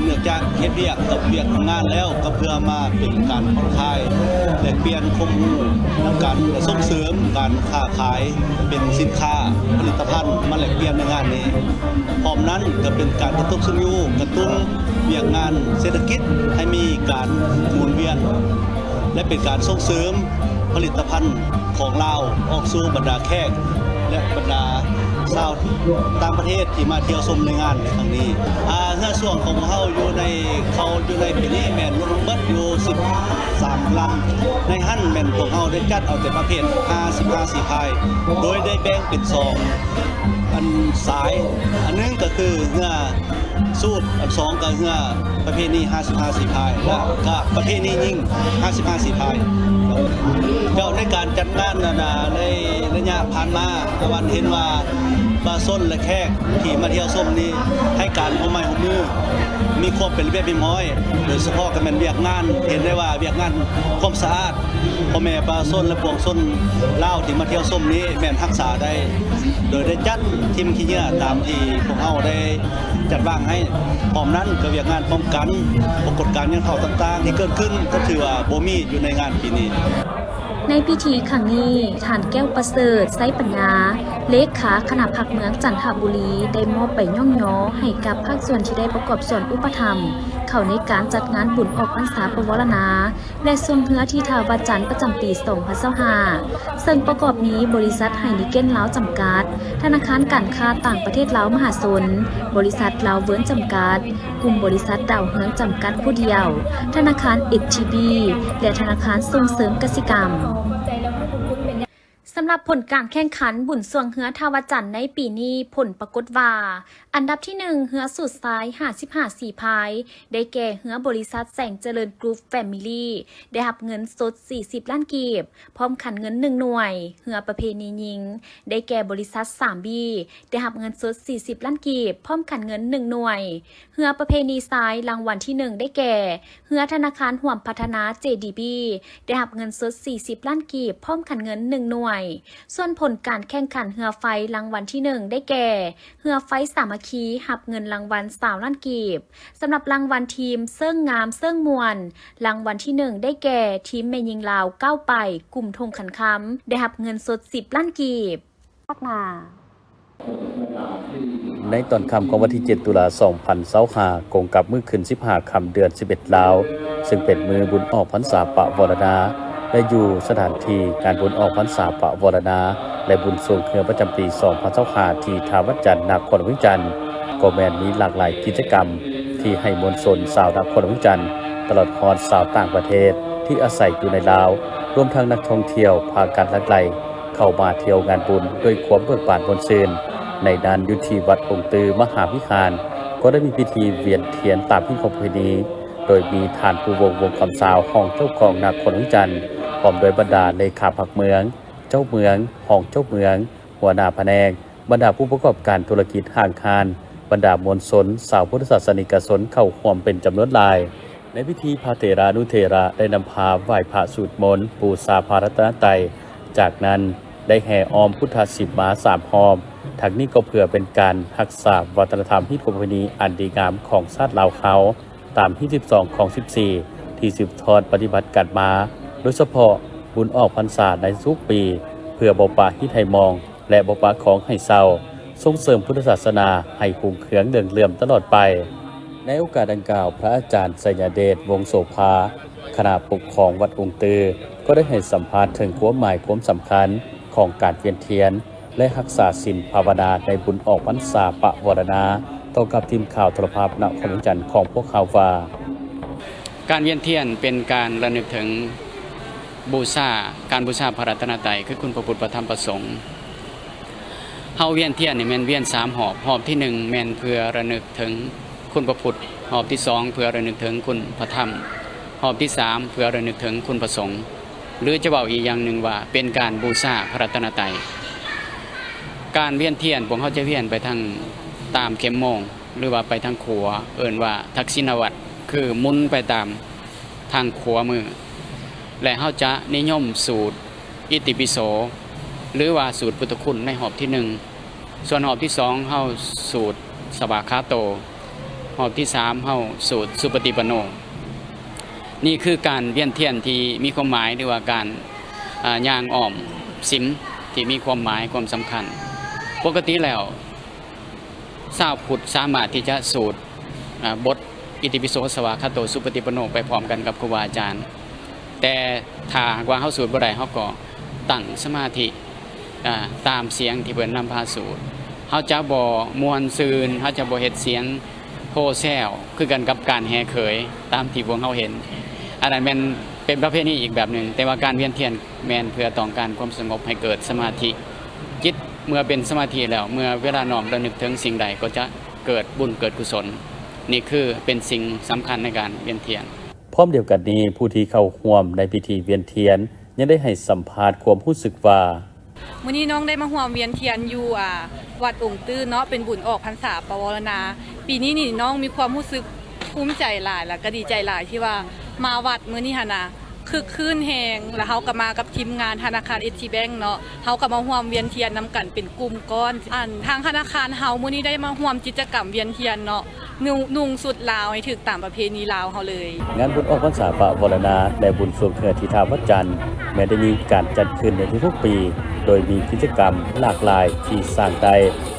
ເນື່ອງຈາກເຮັດວຽກກັບວຽກທຳງານແລ້ວ ກໍເພື່ອມາເປັນການຜ່ອນຄາຍ ແລກປ່ຽນຄວາມຮູ້ນຳກັນ ແລະ ສົ່ງເສີມການຄ້າຂາຍເປັນສິນຄ້າຜະລິດຕະພັນມາແລກປ່ຽນໃນງານນີ້. ພ້ອມນັ້ນກໍເປັນການກະຕຸ້ນຊຸກຍູ້ ກະຕຸ້ນວຽກງານເສດຖະກິດໃຫ້ມີການໝູນວຽນ ແລະ ເປັນການສົ່ງເສີມຜະລິດຕະພັນຂອງລາວອອກສູ່ບັນດາແຂກ ແລະ ບັນດາຊາວຕ່າງປະເທດທີ່ມາທ່ຽວຊົມໃນງານໃນຄັ້ງນີ້. ອາ ເຮືອຊ່ວງຂອງພວກເຮົາຢູ່ໃນ ເຂົ້າຢູ່ໃນປີນີ້ແມ່ນລວມທັງເບິດຢູ່ສິບສາມລຳ. ໃນຫັ້ນແມ່ນພວກເຮົາໄດ້ຈັດເອົາແຕ່ປະເພດຫ້າສິບຫ້າສີພາຍ ໂດຍໄດ້ແບ່ງເປັນສອງອັນສາຍ. ອັນໜຶ່ງກໍຄືເຮືອ ສູດ ອັນສອງກໍເຮືອປະເພນີຫ້າສິບຫ້າສີພາຍ ແລະ ກະປະເພນີຍິງຫ້າສິບຫ້າສີພາຍ. ເຈົ້າ ໃນການຈັດງານນັ້ນນະ ໃນໄລຍະຜ່ານມາ ຕາວັນເຫັນວ່າປະຊາຊົນ ແລະ ແຂກທີ່ມາທ່ຽວຊົມນີ້ ໃຫ້ການຮ່ວມໄມ້ຮ່ວມມື ມີຄວາມເປັນລະບຽບຮຽບຮ້ອຍ, ໂດຍສະເພາະກໍແມ່ນວຽກງານ ເຫັນໄດ້ວ່າວຽກງານຄວາມສະອາດ ພໍ່ແມ່ປະຊາຊົນ ແລະ ປວງຊົນລາວທີ່ມາທ່ຽວຊົມນີ້ແມ່ນຮັກສາໄດ້ ໂດຍໄດ້ຈັດຖິ້ມຂີ້ເຫຍື້ອຕາມທີ່ພວກເຮົາໄດ້ ຈັດວາງໃຫ້. ພ້ອມນັ້ນກໍວຽກງານປ້ອງກັນປາກົດການຫຍັງເຂົ້າຕ່າງໆທີ່ເກີດຂຶ້ນ ກໍຖືວ່າບໍ່ມີຢູ່ໃນງານປີນີ້. ໃນພິທີຄັ້ງນີ້, ທ່ານ ແກ້ວປະເສີດ ໄຊປັນຍາ ເລຂາຄະນະພັກເມືອງຈັນທະບູລີ ໄດ້ມອບໃບຍ້ອງຍໍໃຫ້ກັບພາກສ່ວນທີ່ໄດ້ປະກອບສ່ວນອຸປະຖຳເຂົ້າໃນການຈັດງານບຸນອອກພັນສາປະວໍລະນາ ແລະ ຊ່ວງເຮືອທີ່ທ່າວັດຈັນປະຈຳປີສອງພັນຊາວຫ້າ ເຊິ່ງປະກອບມີບໍລິສັດໄຮເນເກັນລາວຈຳກັດ, ທະນາຄານການຄ້າຕ່າງປະເທດລາວມະຫາຊົນ, ບໍລິສັດລາວເວີນຈຳກັດ, ກຸ່ມບໍລິສັດດາວເຮືອງຈຳກັດຜູ້ດຽວ, ທະນາຄານເອັສທີບີ ແລະ ທະນາຄານສົ່ງເສີມກະສິກຳ. ສຳລັບຜົນການແຂ່ງຂັນບຸນຊ່ວງເຮືອທ່າວັດຈັນໃນປີນີ້, ຜົນປາກົດວ່າ ອັນດັບທີໜຶ່ງ ເຮືອສູດຊາຍຫ້າສິບຫ້າສີພາຍ ໄດ້ແກ່ເຮືອບໍລິສັດແສງຈະເລີນກຣຸບແຟມິລີ ໄດ້ຮັບເງິນສົດສີ່ສິບລ້ານກີບ ພ້ອມຂັນເງິນໜຶ່ງໜ່ວຍ, ເຮືອປະເພນີຍິງ ໄດ້ແກ່ບໍລິສັດສາມບີ ໄດ້ຮັບເງິນສົດສີ່ສິບລ້ານກີບ ພ້ອມຂັນເງິນໜຶ່ງໜ່ວຍ, ເຮືອປະເພນີຊາຍ ລາງວັນທີໜຶ່ງ ໄດ້ແກ່ ເຮືອທະນາຄານຮ່ວມພັດທະນາ ເຈດີບີ ໄດ້ຮັບເງິນສົດສີ່ສິບລ້ານກີບ ພ້ອມຂັນເງິນໜຶ່ງໜ່ວຍ. ສ່ວນຜົນການແຂ່ງຂັນເຮືອໄຟ ລາງວັນທີໜຶ່ງ ໄດ້ແກ່ ເຮືອໄຟສາມັກຄີ ຮັບເງິນລາງວັນຊາວລ້ານກີບ. ສຳລັບລາງວັນທີມເຊີງງາມເຊີງມ່ວນ ລາງວັນທີໜຶ່ງ ໄດ້ແກ່ ທີມແມ່ຍິງລາວກ້າວໄປ ກຸ່ມທົ່ງຂັນຄຳ ໄດ້ຮັບເງິນສົດສິບລ້ານກີບ. ໃນຕອນຄ່ຳຂອງວັນທີເຈັດ ຕຸລາ ສອງພັນຊາວຫ້າ ກົງກັບມື້ຂຶ້ນສິບຫ້າຄ່ຳເດືອນສິບເອັດລາວ ເຊິ່ງເປັນມື້ບຸນອອກພັນສາປະວໍລະນາ ແລະ ຢູ່ສະຖານທີ່ງານບຸນອອກພັນສາປະວາລະນາ ແລະ ບຸນຊ່ວງເຮືອປະຈຳປີສອງພັນຊາວຫ້າ ທີ່ທ່າວັດຈັນ ນະຄອນຫຼວງວຽງຈັນ ກໍແມ່ນມີຫຼາກຫຼາຍກິດຈະກຳທີ່ໃຫ້ມວນຊົນຊາວນະຄອນຫຼວງວຽງຈັນ ຕະຫຼອດຮອດຊາວຕ່າງປະເທດທີ່ອາໄສຢູ່ໃນລາວ ລວມທັງນັກທ່ອງທ່ຽວ ພາກັນຫຼັ່ງໄຫຼເຂົ້າມາທ່ຽວງານບຸນດ້ວຍຄວາມເບີກບານມ່ວນຊື່ນ. ໃນນັ້ນ ຢູ່ທີ່ວັດອົງຕື້ມະຫາວິຫານ ກໍໄດ້ມີພິທີວຽນທຽນຕາມຮີດຂອງປະເພນີ ໂດຍມີທ່ານ ພູວົງ ວົງຄຳຊາວ ຮອງເຈົ້າຄອງນະຄອນຫຼວງວຽງຈັນ ພ້ອມດ້ວຍບັນດາເລຂາພັກເມືອງ, ເຈົ້າເມືອງ, ຮອງເຈົ້າເມືອງ, ຫົວໜ້າພະແນກ, ບັນດາຜູ້ປະກອບການທຸລະກິດຫ້າງຮ້ານ, ບັນດາມວນຊົນຊາວພຸດທະສາສະນິກະຊົນເຂົ້າຮ່ວມເປັນຈຳນວນຫຼາຍ. ໃນພິທີ ພະເຖລານຸເຖລະໄດ້ນຳພາໄຫວ້ພະ, ສູດມົນ, ບູຊາພະລັດຕະນະໄຕ, ຈາກນັ້ນໄດ້ແຫ່ອ້ອມພຸດທະສິມມາສາມຮອບ. ທັງນີ້ກໍເພື່ອເປັນການຮັກສາວັດທະນະທຳຮີດຄອງປະເພນີອັນດີງາມຂອງຊາດລາວເຮົາ ຕາມຮີດສິບສອງຄອງສິບສີ່ ທີ່ສືບທອດປະຕິບັດກັນມາ, ໂດຍສະເພາະບຸນອອກພັນສາໃນທຸກປີ ເພື່ອບໍ່ປະຮີດໃຫ້ມອງ ແລະ ບໍ່ປະຄອງໃຫ້ເສົ້າ, ສົ່ງເສີມພຸດທະສາສະໜາໃຫ້ຮຸ່ງເຮືອງເຫຼືອງເຫຼື້ອມຕະຫຼອດໄປ. ໃນໂອກາດດັ່ງກ່າວ, ພະອາຈານ ໄຊຍະເດດ ວົງໂສພາ, ຄະນະປົກຄອງວັດອົງຕື້ ກໍໄດ້ໃຫ້ສຳພາດເຖິງຄວາມໝາຍຄວາມສຳຄັນຂອງການວຽນທຽນ ແລະ ຮັກສາສິນພາວະນາໃນບຸນອອກພັນສາປະວາລະນາ ຕໍ່ກັບທີມຂ່າວໂທລະພາບນະຄອນຫຼວງວຽງຈັນຂອງພວກເຮົາວ່າ, ການວຽນທຽນເປັນການລະນຶກເຖິງບູຊາ, ການບູຊາພະລັດຕະນະໄຕ ຄືຄຸນພະພຸດ, ພະທຳ, ພະສົງ. ເຮົາວຽນທຽນນີ້ແມ່ນວຽນສາມຮອບ, ຮອບທີໜຶ່ງແມ່ນເພື່ອລະນຶກເຖິງຄຸນພະພຸດ, ຮອບທີສອງເພື່ອລະນຶກເຖິງຄຸນພະທຳ, ຮອບທີສາມເພື່ອລະນຶກເຖິງຄຸນພະສົງ. ຫຼືຈະເວົ້າອີກຢ່າງໜຶ່ງວ່າເປັນການບູຊາພະລັດຕະນະໄຕ. ການວຽນທຽນ ພວກເຮົາຈະວຽນໄປທາງຕາມເຂັມໂມງ ຫຼືວ່າໄປທາງຂວາ, ເອີ້ນວ່າທັກສິນະວັດ, ຄືໝູນໄປຕາມທາງຂວາມື ແລະ ເຮົາຈະນິຍົມສູດອິຕິປິໂສ ຫຼືວ່າສູດພຸດທະຄຸນໃນຮອບທີໜຶ່ງ. ສ່ວນຮອບທີສອງ ເຮົາສູດສະຫວາຄາໂຕ, ຮອບທີສາມ ເຮົາສູດສຸປະຕິປັນໂນ. ນີ້ຄືການວຽນທຽນທີ່ມີຄວາມໝາຍ ຫຼືວ່າການ ອາ ຍ່າງອ້ອມສິມທີ່ມີຄວາມໝາຍຄວາມສຳຄັນ. ປົກກະຕິແລ້ວ ຊາວພຸດສາມາດທີ່ຈະສູດ ອາ ບົດອິຕິປິໂສ ສະຫວາຄາໂຕ ສຸປະຕິປັນໂນ ໄປພ້ອມກັນກັບຄູບາອາຈານ, ແຕ່ຖ້າຫາກວ່າເຮົາສູດບໍ່ໄດ້ ເຮົາກໍຕັ້ງສະມາທິ ອາ ຕາມສຽງທີ່ເພິ່ນນຳພາສູດ. ເຮົາຈະບໍ່ມ່ວນຊື່ນ, ເຮົາຈະບໍ່ເຮັດສຽງໂຮແຊວຄືກັນກັບການແຫ່ເຂີຍຕາມທີ່ພວກເຮົາເຫັນ. ອັນນັ້ນແມ່ນເປັນປະເພນີອີກແບບໜຶ່ງ, ແຕ່ວ່າການວຽນທຽນແມ່ນເພື່ອຕ້ອງການຄວາມສະຫງົບໃຫ້ເກີດສະມາທິ. ຈິດເມື່ອເປັນສະມາທິແລ້ວ, ເມື່ອເວລານ້ອມລະນຶກເຖິງສິ່ງໃດກໍຈະເກີດບຸນເກີດກຸສົນ. ນີ້ຄືເປັນສິ່ງສຳຄັນໃນການວຽນທຽນ. ພ້ອມດຽວກັນນີ້, ຜູ້ທີ່ເຂົ້າຮ່ວມໃນພິທີວຽນທຽນ ຍັງໄດ້ໃຫ້ສຳພາດຄວາມຮູ້ສຶກວ່າ, ມື້ນີ້ນ້ອງໄດ້ມາຮ່ວມວຽນທຽນຢູ່ ອາ ວັດອົງຕື້ເນາະ, ເປັນບຸນອອກພັນສາປະວາລະນາ. ປີນີ້ນີ້ນ້ອງມີຄວາມຮູ້ສຶກພູມໃຈຫຼາຍ ແລ້ວກໍດີໃຈຫຼາຍທີ່ວ່າມາວັດມື້ນີ້ຫັ້ນນະ, ຄຶກຄື້ນແຮງ. ແລ້ວເຮົາກໍມາກັບທີມງານທະນາຄານເອສຊີແບັງເນາະ, ເຮົາກໍມາຮ່ວມວຽນທຽນນຳກັນເປັນກຸ່ມກ້ອນ. ອັນ ທາງທະນາຄານເຮົາມື້ນີ້ໄດ້ມາຮ່ວມກິດຈະກຳວຽນທຽນເນາະ, ນຸ່ງ ນຸ່ງຊຸດລາວໃຫ້ຖືກຕາມປະເພນີລາວເຮົາເລີຍ. ງານບຸນອອກພັນສາປະວາລະນາ ແລະ ບຸນຊ່ວງເຮືອທີ່ທ່າວັດຈັນ ແມ່ນໄດ້ມີການຈັດຂຶ້ນໃນທຸກໆປີ, ໂດຍມີກິດຈະກຳຫຼາກຫຼາຍທີ່ສ້າງໄດ້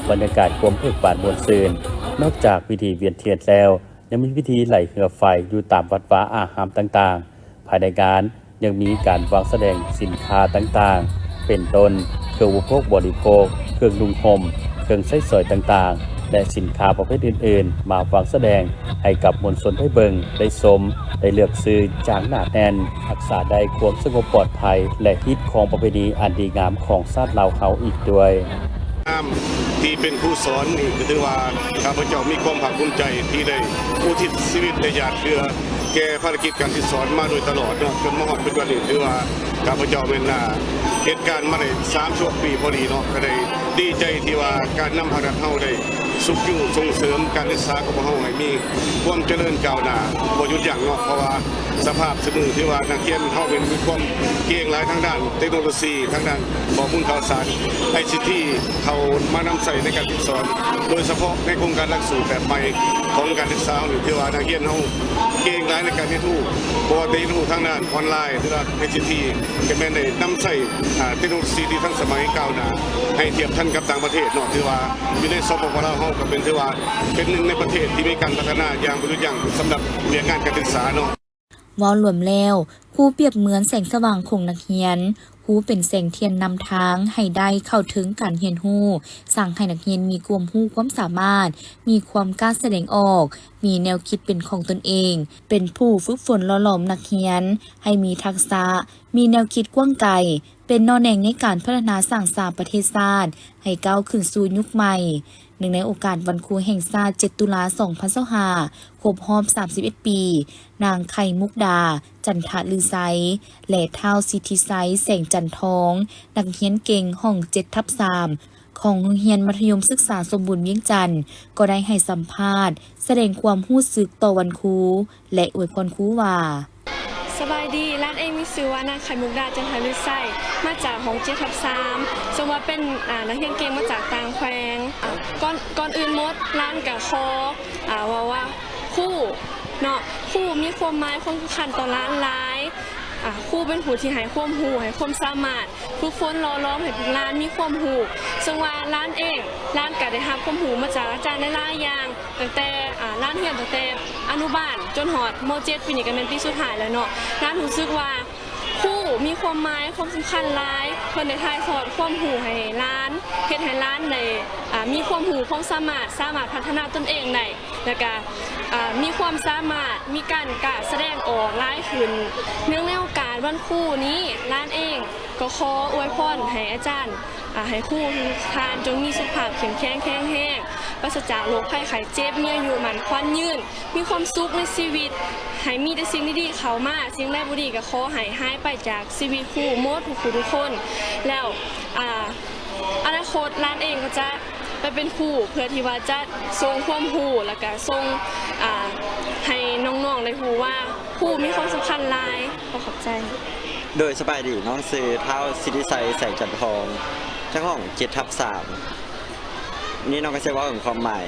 ບັນຍາກາດຄວາມເບີກບານມ່ວນຊື່ນ. ນອກຈາກພິທີວຽນທຽນແລ້ວ, ຍັງມີພິທີໄຫຼເຮືອໄຟຢູ່ຕາມວັດວາອາຮາມຕ່າງໆ. ພາຍໃນງານ ຍັງມີການວາງສະແດງສິນຄ້າຕ່າງໆ ເປັນຕົ້ນ ເຄື່ອງອຸປະໂພກບໍລິໂພກ, ເຄື່ອງນຸ່ງຫົ່ມ, ເຄື່ອງໃຊ້ສອຍຕ່າງໆ ແລະ ສິນຄ້າປະເພດອື່ນໆ ມາວາງສະແດງໃຫ້ກັບມວນຊົນໄດ້ເບິ່ງ, ໄດ້ຊົມ, ໄດ້ເລືອກຊື້ຢ່າງໜາແໜ້ນ, ຮັກສາໄດ້ຄວາມສະຫງົບປອດໄພ ແລະ ຮີດຄອງປະເພນີອັນດີງາມຂອງຊາດລາວເຮົາອີກດ້ວຍ. ງາມທີ່ເປັນຄູສອນນີ້ ກໍຖືວ່າຂ້າພະເຈົ້າມີຄວາມພາກພູມໃຈທີ່ໄດ້ອຸທິດຊີວິດ ແລະ ຢາດເພື່ອ ແກ່ພາລະກິດການສິດສອນມາໂດຍຕະຫຼອດເນາະ, ຈົນມາຮອດປັດຈຸບັນນີ້ ຖືວ່າຂ້າພະເຈົ້າແມ່ນ ອາ ເຮັດການມາໄດ້ສາມສິບຫົກປີພໍດີເນາະ, ກໍໄດ້ດີໃຈທີ່ວ່າການນຳພາລັດເຮົາໄດ້ຊຸກຍູ້ສົ່ງເສີມການສຶກສາຂອງພວກເຮົາໃຫ້ມີຄວາມຈະເລີນກ້າວໜ້າບໍ່ຢຸດຢັ້ງເນາະ, ເພາະວ່າສະພາບຊຸມມື້ຖືວ່ານັກຮຽນເຮົາແມ່ນມີຄວາມເກັ່ງຫຼາຍທາງດ້ານເຕັກໂນໂລຊີ, ທາງດ້ານຂໍ້ມູນຂ່າວສານ ໄອຊີທີ ເຂົ້າມານຳໃຊ້ໃນການຝຶກສອນ, ໂດຍສະເພາະໃນໂຄງການຫຼັກສູດແບບໃໝ່ຂອງການສຶກສາເຮົານີ້ ຖືວ່ານັກຮຽນເຮົາເກັ່ງຫຼາຍໃນການຮຽນຮູ້, ບໍ່ວ່າຈະຮຽນຮູ້ທາງດ້ານອອນລາຍ ຫຼືວ່າໄອຊີທີ ກໍແມ່ນໄດ້ນຳໃຊ້ ອາ ເຕັກໂນໂລຊີທີ່ທັນສະໄໝກ້າວໜ້າ ໃຫ້ທຽບທັນກັບຕ່າງປະເທດເນາະ, ຖືວ່າຢູ່ໃນ ສປປ ລາວ ເຮົາກໍເປັນ ຖືວ່າເປັນໜຶ່ງໃນປະເທດທີ່ມີການພັດທະນາຢ່າງບໍ່ຢຸດຢັ້ງສຳລັບວຽກງານການສຶກສາເນາະ. ເວົ້າລວມແລ້ວ, ຄູປຽບເໝືອນແສງສະຫວ່າງຂອງນັກຮຽນ. ຄູເປັນແສງທຽນນຳທາງໃຫ້ໄດ້ເຂົ້າເຖິງການຮຽນຮູ້, ສ້າງໃຫ້ນັກຮຽນມີຄວາມຮູ້ຄວາມສາມາດ, ມີຄວາມກ້າສະແດງອອກ, ມີແນວຄິດເປັນຂອງຕົນເອງ, ເປັນຜູ້ຝຶກຝົນຫຼໍ່ຫຼອມນັກຮຽນໃຫ້ມີທັກສະ, ມີແນວຄິດກວ້າງໄກ, ເປັນໜໍ່ແໜງໃນການພັດທະນາສ້າງສາປະເທດຊາດໃຫ້ກ້າວຂຶ້ນສູ່ຍຸກໃໝ່. ເນື່ອງໃນໂອກາດວັນຄູແຫ່ງຊາດ ເຈັດ ຕຸລາ ສອງພັນຊາວຫ້າ ຄົບຮອບ ສາມສິບເອັດ ປີ, ນາງ ໄຂ່ມຸກດາ ຈັນທະລືໄຊ ແລະ ທ້າວ ສິດທິໄຊ ແສງຈັນທອງ, ນັກຮຽນເກັ່ງຫ້ອງ ເຈັດ ທັບ ສາມ ຂອງໂຮງຮຽນມັດທະຍົມສຶກສາສົມບູນວຽງຈັນ ກໍໄດ້ໃຫ້ສຳພາດ ສະແດງຄວາມຮູ້ສຶກຕໍ່ວັນຄູ ແລະ ອວຍພອນຄູວ່າ: ສະບາຍດີ, ຫຼານເອງມີຊື່ວ່ານາງ ໄຂ່ມຸກດາ ຈັນທະລືໄຊ, ມາຈາກຫ້ອງ ເຈັດ ທັບ ສາມ ເຊິ່ງວ່າເປັນ ອາ ນັກຮຽນເກັ່ງມາຈາກຕ່າງແຂວງ. ອາ ກ່ອນ ກ່ອນອື່ນໝົດ, ຫຼານກະຂໍ ອາ ເວົ້າວ່າຄູເນາະ, ຄູມີຄວາມໝາຍຄວາມສຳຄັນຕໍ່ຫຼານຫຼາຍ. ອາ ຄູເປັນຜູ້ທີ່ໃຫ້ຄວາມຮູ້, ໃຫ້ຄວາມສາມາດ, ຝຶກຝົນຫຼໍ່ຫຼອມໃຫ້ພວກຫຼານມີຄວາມຮູ້. ເຊິ່ງວ່າຫຼານເອງ, ຫຼານກະໄດ້ຮັບຄວາມຮູ້ມາຈາກອາຈານຫຼາຍໆຢ່າງ. ຕັ້ງແຕ່ ອາ ຫຼານຮຽນຕັ້ງແຕ່ອະນຸບານຈົນຮອດ ມໍເຈັດ ປີນີ້ກໍແມ່ນປີສຸດທ້າຍແລ້ວເນາະ, ຫຼານຮູ້ສຶກວ່າຄູມີຄວາມໝາຍຄວາມສຳຄັນຫຼາຍ. ເພິ່ນໄດ້ຖ່າຍທອດຄວາມຮູ້ໃຫ້ຫຼານ, ເຮັດໃຫ້ຫຼານໄດ້ ອາ ມີຄວາມຮູ້ຄວາມສາມາດ, ສາມາດພັດທະນາຕົນເອງໄດ້, ແລ້ວກະ ອາ ມີຄວາມສາມາດ, ມີການກ້າສະແດງອອກຫຼາຍຂຶ້ນ. ເນື່ອງໃນໂອກາດວັນຄູນີ້, ຫຼານເອງກໍຂໍອວຍພອນໃຫ້ອາຈານ ອາ ໃຫ້ຄູທຸກທ່ານຈົ່ງມີສຸຂະພາບເຂັ້ມແຂງແຂງແຮງ, ປາສະຈາກໂລກໄພໄຂ້ເຈັບ, ມີອາຍຸໝັ້ນຂວັນຍືນ, ມີຄວາມສຸກໃນຊີວິດ, ໃຫ້ມີແຕ່ສິ່ງດີໆເຂົ້າມາ, ສິ່ງໃດບໍ່ດີກໍຂໍໃຫ້ຫາຍໄປຈາກຊີວິດຄູໝົດທຸກຜູ້ທຸກຄົນ. ແລ້ວ ອາ ອະນາຄົດຫຼານເອງກໍຈະໄປເປັນຄູ ເພື່ອທີ່ວ່າຈະສົ່ງຄວາມຮູ້ ແລ້ວກະສົ່ງ ອາ ໃຫ້ນ້ອງໆໄດ້ຮູ້ວ່າຄູມີຄວາມສຳຄັນຫຼາຍ. ຂໍຂອບໃຈ. ໂດຍ ສະບາຍດີ, ນ້ອງຊື່ທ້າວ ສິດທິໄຊ ແສງຈັນທອງ, ຈາກຫ້ອງ ເຈັດ ທັບ ສາມ. ນີ້ນ້ອງກໍຈະເວົ້າເຖິງຄວາມໝາຍ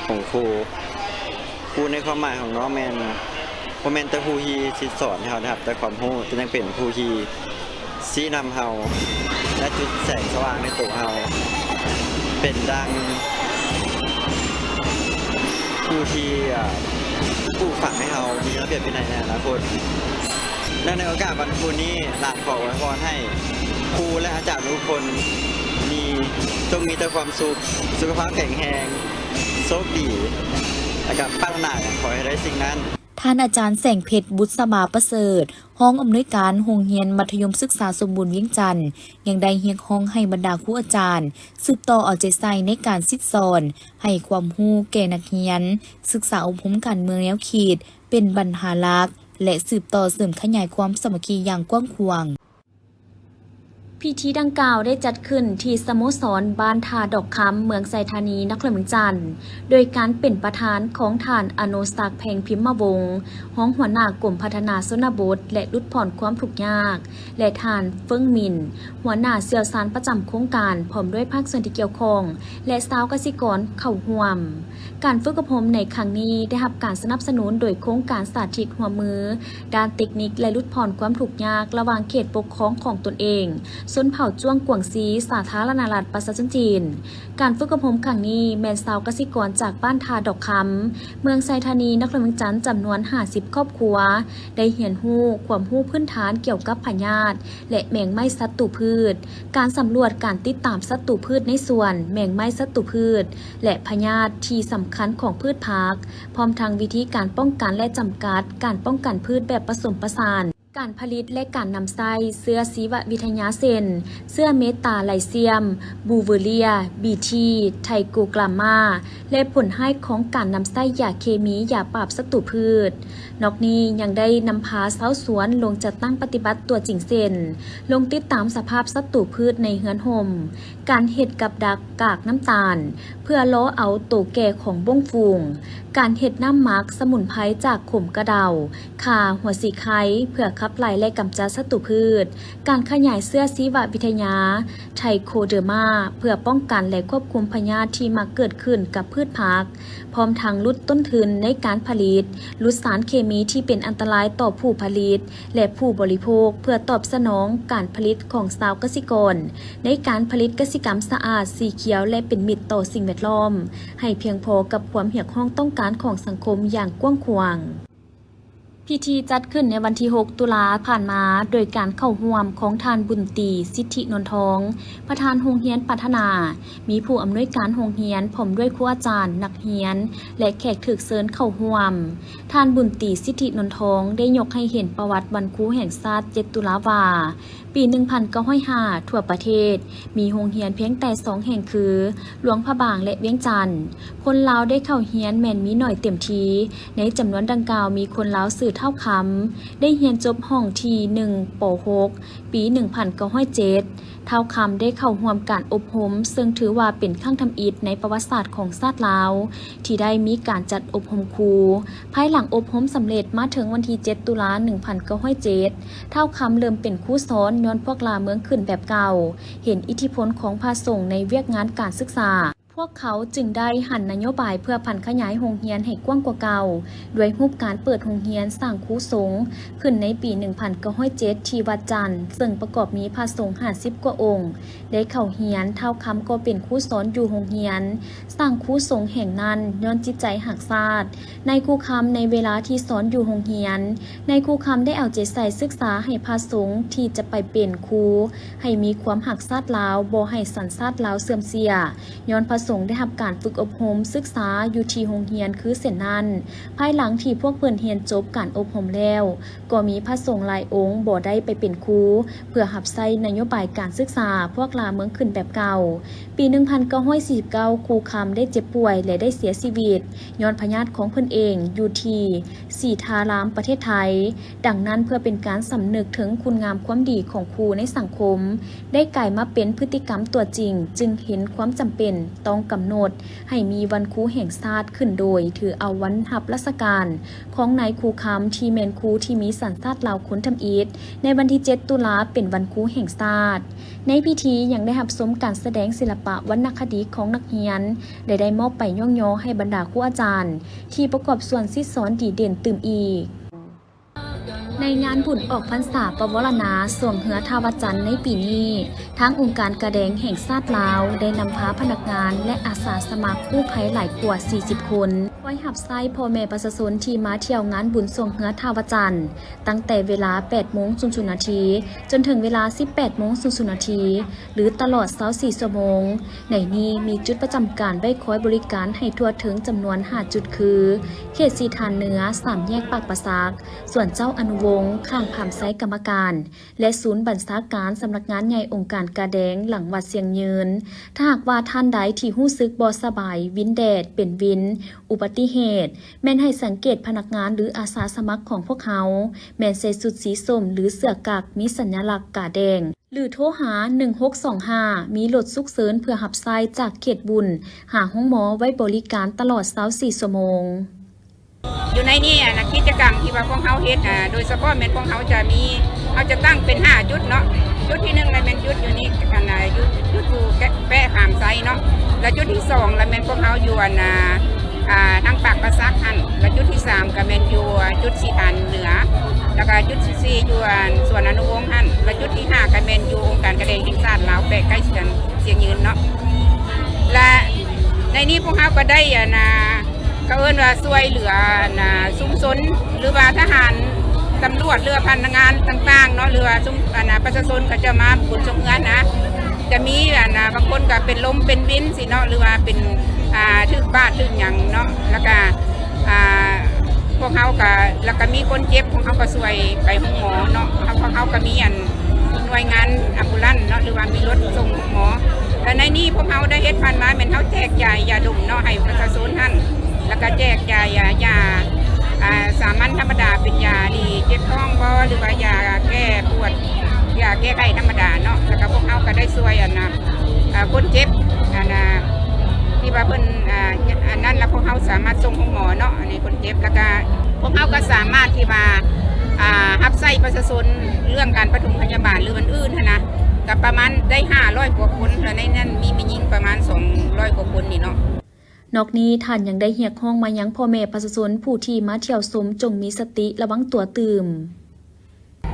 ຂອງຄູ. ຄູໃນຄວາມໝາຍຂອງນ້ອງແມ່ນ ບໍ່ແມ່ນແຕ່ຜູ້ທີ່ຊິສອນໃຫ້ເຮົາໄດ້ຮັບແຕ່ຄວາມຮູ້, ແຕ່ຍັງເປັນຜູ້ທີ່ຊີ້ນຳເຮົາ ແລະ ຈຸດແສງສະຫວ່າງໃນໂຕເຮົາ, ເປັນດັ່ງຜູ້ທີ່ ອາ ປູກຝັງໃຫ້ເຮົາມີລະບຽບວິໄນໃນອະນາຄົດ. ເນື່ອງໃນໂອກາດວັນຄູນີ້, ຫຼານຂໍອວຍພອນໃຫ້ຄູ ແລະ ອາຈານທຸກຄົນມີ ຈົ່ງມີແຕ່ຄວາມສຸກ, ສຸຂະພາບແຂງແຮງ, ໂຊກດີ ແລະ ກະປາດຖະໜາຫຍັງຂໍໃຫ້ໄດ້ສິ່ງນັ້ນ. ທ່ານອາຈານ ແສງເພັດ ບຸດສະບາປະເສີດ, ຮອງອຳນວຍການໂຮງຮຽນມັດທະຍົມສຶກສາສົມບູນວຽງຈັນ ຍັງໄດ້ຮຽກຮ້ອງໃຫ້ບັນດາຄູອາຈານ ສືບຕໍ່ເອົາໃຈໃສ່ໃນການສິດສອນ, ໃຫ້ຄວາມຮູ້ແກ່ນັກຮຽນ, ສຶກສາອົບຮົມການເມືອງແນວຄິດເປັນບັນຫາຫຼັກ ແລະ ສືບຕໍ່ເສີມຂະຫຍາຍຄວາມສາມັກຄີຢ່າງກວ້າງຂວາງ. ພິທີດັ່ງກ່າວໄດ້ຈັດຂຶ້ນທີ່ສະໂມສອນບ້ານທ່າດອກຄຳ, ເມືອງໄຊທານີ, ນະຄອນຫຼວງວຽງຈັນ, ໂດຍການເປັນປະທານຂອງທ່ານ ອະນຸສັກ ແພງພິມມະວົງ, ຮອງຫົວໜ້າກົມພັດທະນາຊົນນະບົດ ແລະ ຫຼຸດຜ່ອນຄວາມທຸກຍາກ, ແລະ ທ່ານ ເຟິງມິນ, ຫົວໜ້າຊ່ຽວຊານປະຈຳໂຄງການ, ພ້ອມດ້ວຍພາກສ່ວນທີ່ກ່ຽວຂ້ອງ ແລະ ຊາວກະສິກອນເຂົ້າຮ່ວມ. ການຝຶກອົບຮົມໃນຄັ້ງນີ້ໄດ້ຮັບການສະໜັບສະໜູນໂດຍໂຄງການສາທິດຮ່ວມມືດ້ານເຕັກນິກ ແລະ ຫຼຸດຜ່ອນຄວາມທຸກຍາກລະຫວ່າງເຂດປົກຄອງຂອງຕົນເອງ ຊົນເຜົ່າຈວງກວາງຊີ, ສາທາລະນະລັດປະຊາຊົນຈີນ. ການຝຶກອົບຮົມຄັ້ງນີ້ແມ່ນຊາວກະສິກອນຈາກບ້ານທ່າດອກຄຳ, ເມືອງໄຊທານີ, ນະຄອນຫຼວງວຽງຈັນ ຈຳນວນຫ້າສິບຄອບຄົວ ໄດ້ຮຽນຮູ້ຄວາມຮູ້ພື້ນຖານກ່ຽວກັບພະຍາດ ແລະ ແມງໄມ້ສັດຕູພືດ, ການສຳຫຼວດການຕິດຕາມສັດຕູພືດໃນສວນ, ແມງໄມ້ສັດຕູພືດ ແລະ ພະຍາດທີ່ສຳຄັນຂອງພືດຜັກ, ພ້ອມທັງວິທີການປ້ອງກັນ ແລະ ຈຳກັດການປ້ອງກັນພືດແບບປະສົມປະສານ, ການຜະລິດ ແລະ ການນຳໃຊ້ເຊື້ອຊີວະວິທະຍາ ເຊັ່ນ ເຊື້ອເມຕາໄລຊຽມ, ບູເວີເລຍ, ບີທີ, ໄທໂກກຣາມມາ ແລະ ຜົນຮ້າຍຂອງການນຳໃຊ້ຢາເຄມີ, ຢາປາບສັດຕູພືດ. ນອກນີ້ຍັງໄດ້ນຳພາຊາວສວນລົງຈັດຕັ້ງປະຕິບັດຕົວຈິງ ເຊັ່ນ ລົງຕິດຕາມສະພາບສັດຕູພືດໃນເຮືອນຮົ່ມ, ການເຮັດກັບດັກກາກນ້ຳຕານ ເພື່ອລໍເອົາໂຕແກ່ຂອງບົ້ງຝູງ, ການເຮັດນ້ຳໝັກສະໝຸນໄພຈາກຂົມກະເດົາ, ຂ່າ, ຫົວສີໄຄ ເພື່ອຂັບໄລ່ ແລະ ກຳຈັດສັດຕູພືດ, ການຂະຫຍາຍເຊື້ອຊີວະວິທະຍາ ໄທໂຄເດີມາ ເພື່ອປ້ອງກັນ ແລະ ຄວບຄຸມພະຍາດທີ່ມັກເກີດຂຶ້ນກັບພືດຜັກ, ພ້ອມທັງຫຼຸດຕົ້ນທຶນໃນການຜະລິດ, ຫຼຸດສານເຄມີທີ່ເປັນອັນຕະລາຍຕໍ່ຜູ້ຜະລິດ ແລະ ຜູ້ບໍລິໂພກ ເພື່ອຕອບສະໜອງການຜະລິດຂອງຊາວກະສິກອນ ໃນການຜະລິດກະສິກຳສະອາດ, ສີຂຽວ ແລະ ເປັນມິດຕໍ່ສິ່ງແວດລ້ອມ ໃຫ້ພຽງພໍກັບຄວາມຮຽກຮ້ອງຕ້ອງການຂອງສັງຄົມຢ່າງກວ້າງຂວາງ. ພິທີຈັດຂຶ້ນໃນວັນທີຫົກ ຕຸລາຜ່ານມາ ໂດຍການເຂົ້າຮ່ວມຂອງທ່ານ ບຸນຕີ ສິດທິນວນທອງ ປະທານໂຮງຮຽນພັດທະນາ, ມີຜູ້ອຳນວຍການໂຮງຮຽນ ພ້ອມດ້ວຍຄູອາຈານ, ນັກຮຽນ ແລະ ແຂກຖືກເຊີນເຂົ້າຮ່ວມ. ທ່ານ ບຸນຕີ ສິດທິນວນທອງ ໄດ້ຍົກໃຫ້ເຫັນປະຫວັດວັນຄູແຫ່ງຊາດ ເຈັດ ຕຸລາ ວ່າ ປີໜຶ່ງພັນເກົ້າຮ້ອຍຫ້າ ທົ່ວປະເທດ ມີໂຮງຮຽນພຽງແຕ່ສອງແຫ່ງຄື ຫຼວງພະບາງ ແລະ ວຽງຈັນ. ຄົນລາວໄດ້ເຂົ້າຮຽນແມ່ນມີໜ້ອຍເຕັມທີ. ໃນຈຳນວນດັ່ງກ່າວ ມີຄົນລາວຊື່ ທ້າວຄຳ ໄດ້ຮຽນຈົບຫ້ອງທີໜຶ່ງ ປໍຫົກ ປີໜຶ່ງພັນເກົ້າຮ້ອຍເຈັດ. ທ້າວຄຳໄດ້ເຂົ້າຮ່ວມການອົບຮົມ ເຊິ່ງຖືວ່າເປັນຄັ້ງທຳອິດໃນປະຫວັດສາດຂອງຊາດລາວ ທີ່ໄດ້ມີການຈັດອົບຮົມຄູ. ພາຍຫຼັງອົບຮົມສຳເລັດມາເຖິງວັນທີເຈັດ ຕຸລາ ໜຶ່ງພັນເກົ້າຮ້ອຍເຈັດ ທ້າວຄຳເລີ່ມເປັນຄູສອນຍ້ອນພວກລ່າເມືອງຂຶ້ນແບບເກົ່າ ເຫັນອິດທິພົນຂອງພະສົງໃນວຽກງານການສຶກສາ. ພວກເຂົາຈຶ່ງໄດ້ຫັນນະໂຍບາຍເພື່ອຜັນຂະຫຍາຍໂຮງຮຽນໃຫ້ກວ້າງກວ່າເກົ່າ ດ້ວຍຮູບການເປີດໂຮງຮຽນສ້າງຄູສົງຂຶ້ນໃນປີໜຶ່ງພັນເກົ້າຮ້ອຍເຈັດ ທີ່ວັດຈັນ ເຊິ່ງປະກອບມີພະສົງຫ້າສິບກວ່າອົງ ໄດ້ເຂົ້າຮຽນ. ທ້າວຄຳກໍເປັນຄູສອນຢູ່ໂຮງຮຽນ, ສ້າງຄູສົງແຫ່ງນັ້ນຍ້ອນຈິດໃຈຮັກຊາດ. ນາຍຄູຄຳໃນເວລາທີ່ສອນຢູ່ໂຮງຮຽນ, ນາຍຄູຄຳໄດ້ເອົາໃຈໃສ່ສຶກສາໃຫ້ພະສົງທີ່ຈະໄປເປັນຄູ ໃຫ້ມີຄວາມຮັກຊາດລາວ, ບໍ່ໃຫ້ສັນຊາດລາວເສື່ອມເສຍ, ຍ້ອນພະສົງໄດ້ຮັບການຝຶກອົບຮົມສຶກສາຢູ່ທີ່ໂຮງຮຽນຄືເຊັ່ນນັ້ນ. ພາຍຫຼັງທີ່ພວກເພິ່ນຮຽນຈົບການອົບຮົມແລ້ວ, ກໍມີພະສົງຫຼາຍອົງບໍ່ໄດ້ໄປເປັນຄູ ເພື່ອຮັບໃຊ້ນະໂຍບາຍການສຶກສາພວກລ່າເມືອງຂຶ້ນແບບເກົ່າ. ປີໜຶ່ງພັນເກົ້າຮ້ອຍສີ່ສິບເກົ້າ ຄູຄຳໄດ້ເຈັບປ່ວຍ ແລະ ໄດ້ເສຍຊີວິດ ຍ້ອນພະຍາດຂອງເພິ່ນເອງຢູ່ທີ່ສີທາລາມ ປະເທດໄທ. ດັ່ງນັ້ນ, ເພື່ອເປັນການສຳນຶກເຖິງຄຸນງາມຄວາມດີຂອງຄູໃນສັງຄົມ ໄດ້ກາຍມາເປັນພຶດຕິກຳຕົວຈິງ, ຈຶ່ງເຫັນຄວາມຈຳເປັນຕ້ອງກຳນົດ ໃຫ້ມີວັນຄູແຫ່ງຊາດຂຶ້ນ ໂດຍຖືເອົາວັນຮັບລາຊະການຂອງນາຍຄູຄຳ ທີ່ແມ່ນຄູທີ່ມີສັນຊາດລາວຄົນທຳອິດ ໃນວັນທີເຈັດ ຕຸລາ ເປັນວັນຄູແຫ່ງຊາດ. ໃນພິທີຍັງໄດ້ຮັບຊົມການສະແດງສິລະປະວັນນະຄະດີຂອງນັກຮຽນ ແລະ ໄດ້ມອບໃບຍ້ອງຍໍໃຫ້ບັນດາຄູອາຈານທີ່ປະກອບສ່ວນສິດສອນດີເດັ່ນຕື່ມອີກ. ໃນງານບຸນອອກພັນສາປະວໍລະນາຊ່ວງເຮືອທ່າວັດຈັນໃນປີນີ້, ທາງອົງການກາແດງແຫ່ງຊາດລາວ ໄດ້ນຳພາພະນັກງານ ແລະ ອາສາສະໝັກກູ້ໄພຫຼາຍກວ່າສີ່ສິບຄົນ ຄອຍຮັບໃຊ້ພໍ່ແມ່ປະຊາຊົນທີ່ມາທ່ຽວງານບຸນຊ່ວງເຮືອທ່າວັດຈັນ, ຕັ້ງແຕ່ເວລາແປດໂມງສູນນາທີ ຈົນເຖິງເວລາສິບແປດໂມງສູນນາທີ ຫຼື ຕະຫຼອດຊາວສີ່ຊົ່ວໂມງ. ໃນນີ້ມີຈຸດປະຈຳການໄວ້ຄອຍບໍລິການໃຫ້ທົ່ວເຖິງຈຳນວນຫ້າຈຸດ ຄື ເຂດສີຖານເໜືອ, ສາມແຍກປາກປາສັກ, ສວນເຈົ້າອະນຸວົງ, ຂ້າງພາມໄຊກຳມະການ ແລະ ສູນບັນຊາການສຳນັກງານໃຫຍ່ອົງການກາແດງ ຫຼັງວັດຊຽງຍືນ. ຖ້າຫາກວ່າທ່ານໃດທີ່ຮູ້ສຶກບໍ່ສະບາຍ, ວິນແດດ, ເປັນວິນ, ອຸບັດຕິເຫດ, ແມ່ນໃຫ້ສັງເກດພະນັກງານ ຫຼື ອາສາສະໝັກຂອງພວກເຮົາ ແມ່ນໃສ່ຊຸດສີສົ້ມ ຫຼື ເສື້ອກັກມີສັນຍະລັກກາແດງ ຫຼື ໂທຫາໜຶ່ງຫົກສອງຫ້າ ມີລົດສຸກເສີນເພື່ອຮັບໃຊ້ຈາກເຂດບຸນຫາໂຮງໝໍໄວ້ບໍລິການຕະຫຼອດຊາວສີ່ຊົ່ວໂມງ. ຢູ່ໃນນີ້ ອັນ ກິດຈະກຳທີ່ວ່າພວກເຮົາເຮັດ ອາ ໂດຍສະເພາະແມ່ນພວກເຮົາຈະມີ ເຮົາຈະຕັ້ງເປັນຫ້າຈຸດເນາະ. ຈຸດທີໜຶ່ງລະແມ່ນຈຸດຢູ່ນີ້ ອັນ ອາ ຢູ່ ຈຸດຢູ່ແປະ ແປະຫາມໄຊເນາະ, ລະຈຸດທີສອງລະແມ່ນພວກເຮົາຢູ່ ອັນ ອາ ອາ ທາງປາກປາສັກຫັ້ນ, ລະຈຸດທີສາມກະແມ່ນຢູ່ ອາ ຈຸດສີຖານເໜືອ, ລະກະຈຸດທີສີ່ຢູ່ ອັນ ສວນອະນຸວົງຫັ້ນ, ລະຈຸດທີຫ້າກະແມ່ນຢູ່ອົງການກາແດງແຫ່ງຊາດລາວ ແປະໃກ້ສວນຊຽງຍືນເນາະ. ລະໃນນີ້ພວກເຮົາກະໄດ້ ອັນ ອາ ເຂົາເອີ້ນວ່າຊ່ວຍເຫຼືອ ອັນນ່າ ຊຸມຊົນ ຫຼືວ່າທະຫານ, ຕຳຫຼວດ ຫຼືວ່າພະນັກງານຕ່າງໆເນາະ ຫຼືວ່າຊຸມ ອັນນ່າ ປະຊາຊົນເຂົາເຈົ້າມາບຸນຊ່ວງເຮືອນນະ, ຈະມີ ອັນນ່າ ບາງຄົນກະເປັນລົມເປັນວິນຊີ້ເນາະ ຫຼືວ່າເປັນ ອ່າ ຖືກບາດຖືກຫຍັງເນາະ, ລະກະ ອ່າ ພວກເຮົາກະ ລະກະມີຄົນເຈັບ ພວກເຮົາກະຊ່ວຍໄປໂຮງໝໍເນາະ, ເຮົາ ພວກເຮົາກະມີ ອັນ ໜ່ວຍງານອຳບູລັນເນາະ ຫຼືວ່າມີລົດສົ່ງໂຮງໝໍ. ແລະໃນນີ້ພວກເຮົາໄດ້ເຮັດຜ່ານມາແມ່ນເຮົາແຈກຢາ ຢາດົມເນາະ ໃຫ້ປະຊາຊົນຫັ້ນ, ລະກະແຈກຢາ ຢາ ຢາ ອ່າ ສາມັນທຳມະດາ ເປັນຢາທີ່ເຈັບທ້ອງບໍ ຫຼືວ່າຢາແກ້ປວດ ຢາແກ້ໄຂ້ທຳມະດາເນາະ. ລະກະພວກເຮົາກະໄດ້ຊ່ວຍ ອັນນ່າ ອ່າ ຄົນເຈັບ ອັນນ່າ ທີ່ວ່າເພິ່ນ ອ່າ ອັນນັ້ນ ລະພວກເຮົາສາມາດສົ່ງໂຮງໝໍເນາະ ໃຫ້ຄົນເຈັບ. ລະກະພວກເຮົາກະສາມາດທີ່ວ່າ ອ່າ ຮັບໃຊ້ປະຊາຊົນເລື່ອງການປະຖົມພະຍາບານ ຫຼື ອັນອື່ນຫັ້ນນະ ກະປະມານໄດ້ຫ້າຮ້ອຍກວ່າຄົນ, ລະໃນນັ້ນມີແມ່ຍິງປະມານສອງຮ້ອຍກວ່າຄົນນີ້ເນາະ. ນອກນີ້ທ່ານຍັງໄດ້ຮຽກຮ້ອງມາຍັງພໍ່ແມ່ປະຊາຊົນຜູ້ທີ່ມາທ່ຽວຊົມ ຈົ່ງມີສະຕິລະວັງຕົວຕື່ມ.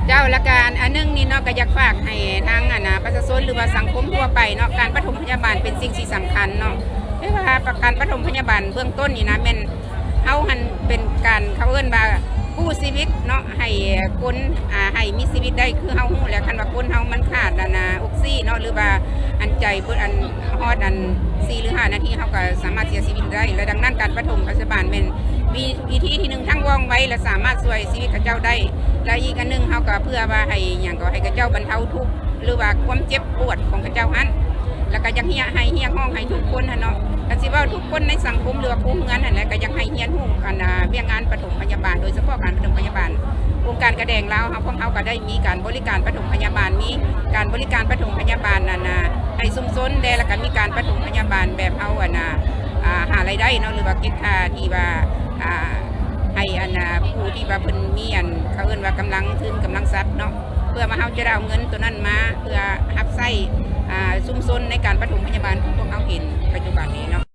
ເຈົ້າ ລະກະອັນໜຶ່ງນີ້ເນາະ ກະຢາກຝາກໃຫ້ທາງ ອັນນ່າ ປະຊາຊົນ ຫຼືວ່າສັງຄົມທົ່ວໄປເນາະ, ການປະຖົມພະຍາບານເປັນສິ່ງທີ່ສຳຄັນເນາະ. ແຕ່ວ່າການປະຖົມພະຍາບານເບື້ອງຕົ້ນນີ້ນະ ແມ່ນເຮົາຫັ້ນເປັນການ ເຂົາເອີ້ນວ່າ ກູ້ຊີວິດເນາະ ໃຫ້ຄົນ ອ່າ ໃຫ້ມີຊີວິດໄດ້. ຄືເຮົາຮູ້ແລ້ວ ຄັນວ່າຄົນເຮົາມັນຂາດອັນນ່າ ອອກຊີເນາະ ຫຼືວ່າອັນໃຈເບິດ ອັນຮອດອັນສີ່ຫຼືຫ້ານາທີ ເຮົາກໍສາມາດເສຍຊີວິດໄດ້. ແລະ ດັ່ງນັ້ນ ການປະຖົມພະຍາບານແມ່ນວິ ວິທີທີ່ໜຶ່ງ ທັງວ່ອງໄວ ແລະ ສາມາດຊ່ວຍຊີວິດເຂົາເຈົ້າໄດ້. ແລະ ອີກອັນໜຶ່ງ ເຮົາກໍເພື່ອວ່າໃຫ້ຫຍັງ ກໍໃຫ້ເຂົາເຈົ້າບັນເທົາທຸກ ຫຼືວ່າຄວາມເຈັບປວດຂອງເຂົາເຈົ້າຫັ້ນ. ແລ້ວກໍຢາກຮຽກ ໃຫ້ຮຽກຮ້ອງໃຫ້ທຸກຄົນຫັ້ນເນາະ ກໍຊິເວົ້າທຸກຄົນໃນສັງຄົມ ຫຼືວ່າຄູ່ເຮືອນຫັ້ນແຫຼະ ກໍຢາກໃຫ້ຮຽນຮູ້ອັນ ອ່າ ວຽກງານປະຖົມພະຍາບານ ໂດຍສະເພາະການປະຖົມພະຍາບານ. ອົງການກະແດງລາວເຮົາ ພວກເຮົາກໍໄດ້ມີການບໍລິການປະຖົມພະຍາບານ ມີການບໍລິການປະຖົມພະຍາບານອັນ ອ່າ ໃຫ້ຊຸມຊົນແດ່ ແລ້ວກໍມີການປະຖົມພະຍາບານແບບເຮົາອັນ ອ່າ ອ່າ ຫາລາຍໄດ້ເນາະ ຫຼືວ່າເກັບຄ່າທີ່ວ່າ ອ່າ ໃຫ້ອັນ ອ່າ ຜູ້ທີ່ວ່າເພິ່ນມີອັນ ເຂົາເອີ້ນວ່າກຳລັງທຶນ ກຳລັງຊັບເນາະ ເພື່ອວ່າເຮົາຈະໄດ້ເອົາເງິນໂຕນັ້ນມາ ເພື່ອຮັບໃຊ້ ອ່າ ຊຸມຊົນໃນການປະຖົມພະຍາບານຂອງພວກເຮົາເອງປັດຈຸບັນນີ້ເນາະ.